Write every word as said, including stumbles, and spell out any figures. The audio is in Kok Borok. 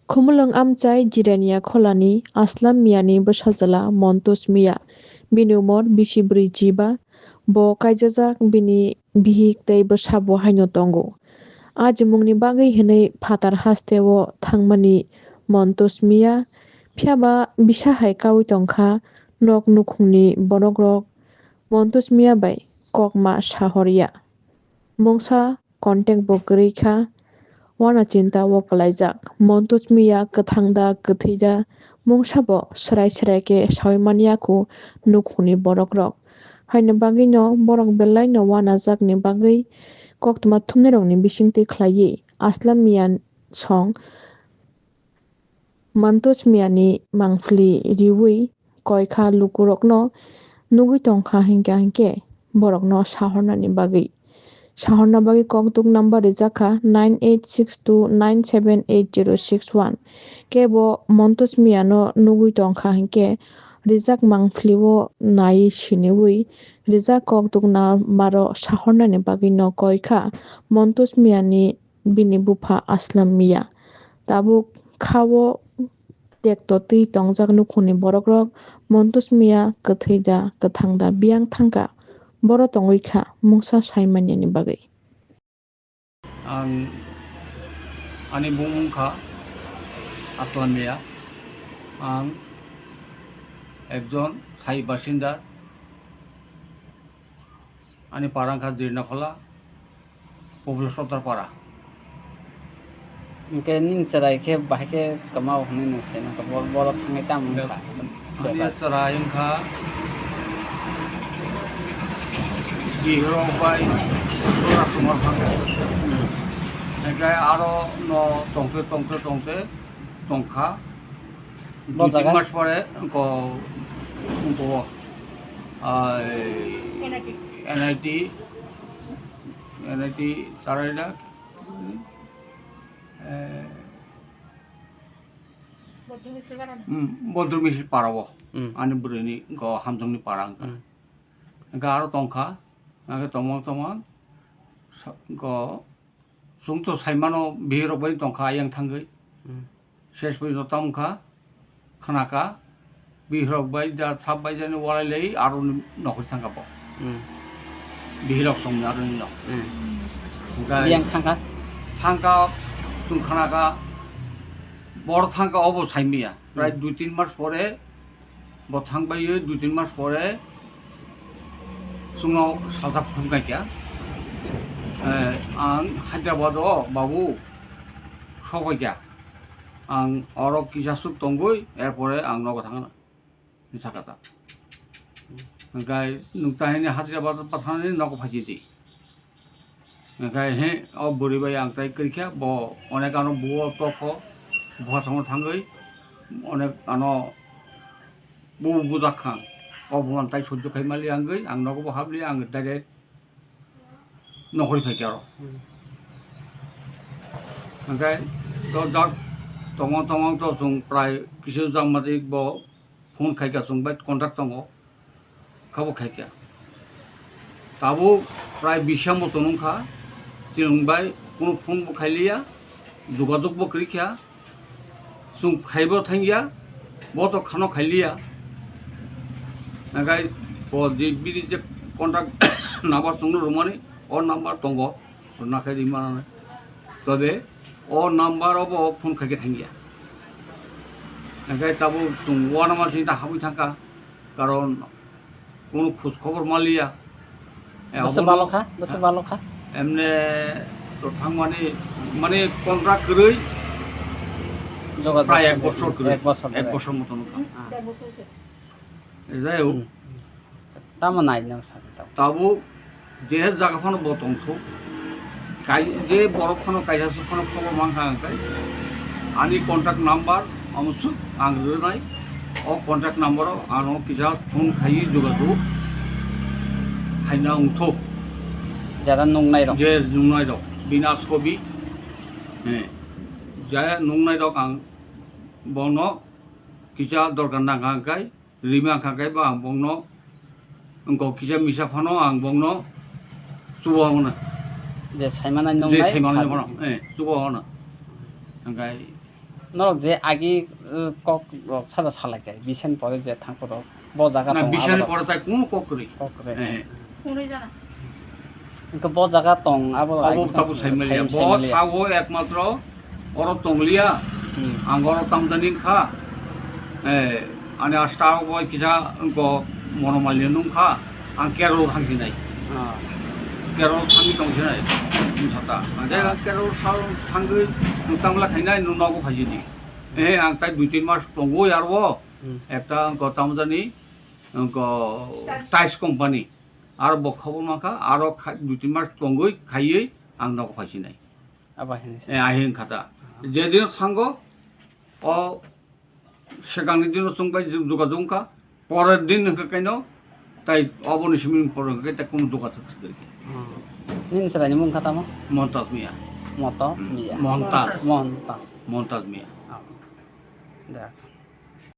Khumulwng amchai Jirania kholani Aslam Miyani bwsajwla Montus Miya. Bini umor bisi brwi jiba. Bo kaijajak bini bihik tei bwsabo haino tongo. Ajimungni bagwi hwnwi phatar hasteo thangmani Montus Miya. Phiyaba bisa hai kaui tongkha nok nukhungni borokrok Montus Miya bai kokma sahorya. Mungsa contact bo kwrwi kha, wana chinta o kwlaijak. Montus Miya kwthang da kwthwi da mungsa bo swrai swrai khe saui manya khu nukhungni borokrok. Haini bagwino borok belai no wanajakni bagwi koktwma thumnairokni bisingtwi khlaiwi Aslam Miya song Montus Miyani mangpili riui koi kha lukurokno nugui tongkha hinkhe hinkhe borokno sahornani bagwi. Sahorna bagwi kokduk number rijak kha nine eight six two nine seven eight zero six one. Kebo Montus Miyano nugui tongkha hinkhe rijak mangpili o naiwi siniui rijak kokduk number o sahornani bagwi no koi kha Montus Miyani bini bupha Aslam Miya. Tabuk kha-o tekto twi tongjak nukhungni borokrok Montus Miya kwthwi da kwthang da biyang thangkha, boro tongwi kha mungsa sai manyani bagwi. Ang, ani bumung kha Aslam Miya. Ang ekjon sai basinda. Ani para wngkha Dirnakhola, Popular Sottar para. Hwnkhe nini chwrai khe bahai khe kwmao hwnwi nwng sai mankha, bo-, boro thangwi tamo wngkha? Ani bebak. Chwrai wngkha Bihirok bai Sora Sumar Sangha. Hmm. Hwnkhe aro no tongte, tongte, tongte tongkha. Bo dui tin jaga? Mas pore ko, ko, ah, N I T, N I T tarai da, eh, Bodrum Misil para o. Hmm. Ani bwrwini ko Hamjongni para wngkha. Hmm. Hwnkhe aro tongkha, hwnkhe tongmang tongmang, sa-, ko, chwng to saimano bihirok bai tongkha ayang thangwi. Hmm. Ses pui no tongkha, khnakha, bihirok bai da sap bai jani walai lai aro ni nokhor thangkha bo. Hmm. Bihirok songni aro ni nok. Hmm. Hwnkhe biyang thangkha? Thangkha, chwng khnakha, bor thangkha obo saimanya. Prai hmm. Dui tin mas pore, bo thang bai dui tin mas pore chwngno salsa phone khaikha, eh, ang Hyderabad o babu sokphaikha, ang oro kisa swk tongwi, er pore ang nogo thangna, hinwi sakha ta. Hwnkhe nwng tahini Hyderabad o pathanani nogo phaisidi. Hwnkhe he, o bwrwi bai ang tai kwrwikha, bo onek ano buo tokho, buphasongno thangwi onek ano buo bujak kha. O buphano tai sojjo khai mali wngwi ang nogo bo habli ang direct nokhorwi phaikha aro. Hmm. Hwnkhe to jak tongmang tongmang to chwng prai kisu jamatik bo phone khaikha chwng bai contact tongo, khabo khaikha. Tabuk prai bisa moto wngkha, chwng bai kunu phone bo khailiya, jogajog bo kwrwikha, chwng khaibo thangya, bo to khano khailiya. Hwnkhe bo je bini je contact number chwngno rwmani, o number tongo, rwna khe ri manani. Tobe o number o bo phone khaikhe thangya. Hwnkhe tabuk chwng uanama sini ta habwi thangkha, karon kunu khoj khobor maliya. Eh, bwswk obono balo kha? Bwswk balo kha? Emne to thangmani, mane contract kwrwi jogajog prai ek kwrwi. Bosor kwrwi. Ek bosor kwrwi. Ek bosor moto wngkha. Ah. Jai hok. Hmm. Tamo nai nang sa tamo. Tabuk je jaga phano bo tongthok. Kai, je borok phano kaisa swk phano khobor mankha hwnkhe, ani contact number amswk ang rwnai, o contact number o ano kisa phone khaiwi jogajog khaina wngthok. Jara nuknairok. Je nuknairok, bini sobi, eh, je nuknairok ang bono kisa dorkar nangkha hwnkhe, rima kha khe bo ang bongno wngkok kisa misa phano ang bongno chuba hwnna. Je saimanai je nongnai saimanai sadi. Phano, eh, chuba hwnna. Hwnkhe Norok je agi, uh, kok rok sada salai kai, bisen pore je thang poro bo jaga Na, tong bisen abo pore tai kuno kok kwrwi. Kok kwrwi. Eh. Hwnwi jana. Hwnkhe bo jaga tong abo Abo agi tabuk sai maliya. Sai Bo maliya. Sao ekmatro oro tongliya. Hmm. Ang oro tamjani kha. Eh, ani asta bo kisa engko monomali nung kha. Ang Kerala thangsinai. Ah. Kerala thangwi tongsinai. Wng sata. Ang je Ah. Kerala thang-, thangwi nung tamla khainai nung nogo phaisidi. Eh, ang tai dui tin mas tongwi arbo. Hmm. Ekta engko tamjani engko Tice company. Aro bo khobor mankha, aro kha-, dui tin mas tongwi khaiwi ang nogo phaisinai. Abo hinwi se. Eh, ahi wngkha ta. Ah. Je dino thango, o swkangni dino chwng bai ju-, jogajog wngkha, porer din hwnkhe kaino, tai oboni simi pore hwnkhe tai kunu jogajog swk gwi khe. Hmm. Nini chwraini mung kha tamo? Montaj Miya. Moto Hmm. Miya. Montaj. Montaj. Montaj Miya. Oh. Da.